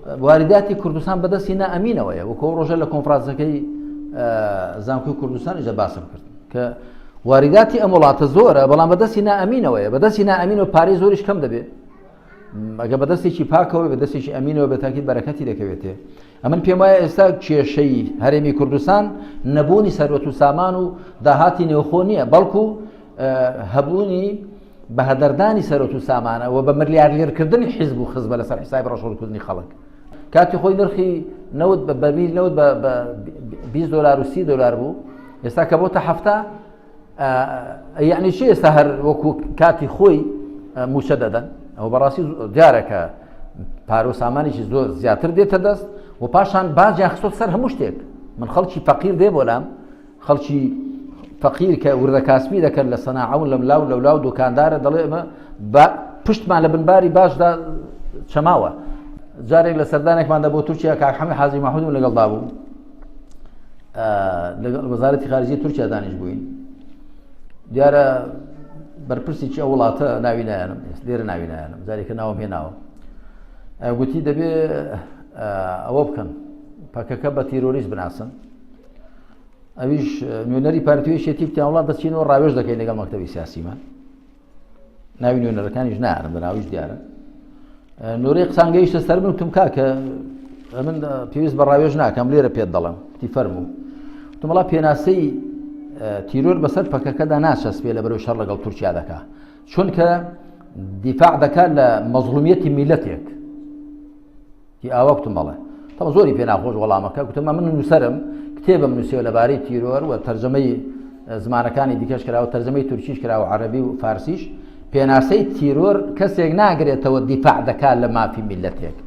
وارداتی کوردستان بەدەستی نائەمینەوەیە وەکۆ ڕۆژە لە کۆنفرانسەکەی زانکۆی کوردستان ئیجا باسم کرد کە وارداتی ئەم وڵاتە زۆرە بەڵام بەدەستی نائەمینەوەیە بەدەستی نائەمین و پارەی زۆریش کەم دەبێت ئەگە بەدەستێکی پاکەوە بە دەستێکی ئەمینەوە بە تاکیید بەرەکەتی دەکەوێتێ ئەمن پێم وایە ئێستا کێشەی هەرێمی کوردستان نەبوونی سەروەت و سامان و داهاتی نێوخۆ نییە بەڵکو هەبوونی بە هەدەردانی سەرۆت و سامانە و بە ملیارلێرکردنی حیزب و خزبە لەسەر حسابی ڕەشۆڵکردنی خەڵک کاتی خۆی نرخی نەوت بە بەرمیل نەوت بە 20 دلار و 30 دلار بوو ئێستا کە بۆتە هەفتا یعنی چی ئێستا هەر وەکو کاتی خۆی موچە دەدەن ئەو بەڕاستی دیارە کە پارە و سامانێکی زۆر زیاتر دێتە دەست و پاشان باجیان خستۆ سەر هەموو شتێک من خەڵکی فەقیر دێ بۆلام خەڵکی فەقیر کە وردە کاسبی دەکەن لە سەناعە و لەملا و لەولا و دوکاندارە دەڵێ ئەمە پشتمان لە بنباری باشدا چەماوە جارێک لە سەردانێکماندا بۆ تورکیا کاک حەمە حازی مەحمودم لەگەڵدا بوو لەگەڵ وەزارەتی خارجی تورکیا دانیش بووین دیارە بەرپرسێکی ئەو وڵاتە ناوی نایەنم لێرە ناوی نایەنم جارێکە ناوم هێناوە گوتی دەبێ ئەوە بکەن پەکەکە بە تیرۆریست بناسن ئەویش نوێنەری پارتی و یەکێتی وتیان وڵات دەچینەوە ڕاوێژ دەکەین لەگەڵ مەکتەبی سیاسیمان ناوی نوێنەرەکانیش نارم بە ناویش دیارە نوری قسان گەیشتە سەر من وتم کاکە من پێویست بە ڕاوێژ ناکەم لێرە پێت دەڵم تی فەرموو تمەڵا پێناسەی تیرۆر بەسەر پەکەکەدا ناچەسپێ لە بەرەو شەڕ لەگەڵ تورکیا دەکا چونکە دیفاع دەکات لە مەزڵومیەتی میلەتێک ی ئاوا کوتم بەڵێ. تەبعەن زۆری پێ ناخۆش وەڵامەکە کوتم من نووسەرم کتێبم نووسیوە لەبارەی تیرۆر و تەرجەمەی زمانەکانی دیکەش کراوە تەرجەمەی تورکیش کراوە عەرەبی و فارسیش پێناسەی تیرۆر کەسێک ناگرێتەوە دیفاع دەکات لە مافی میلەتێک.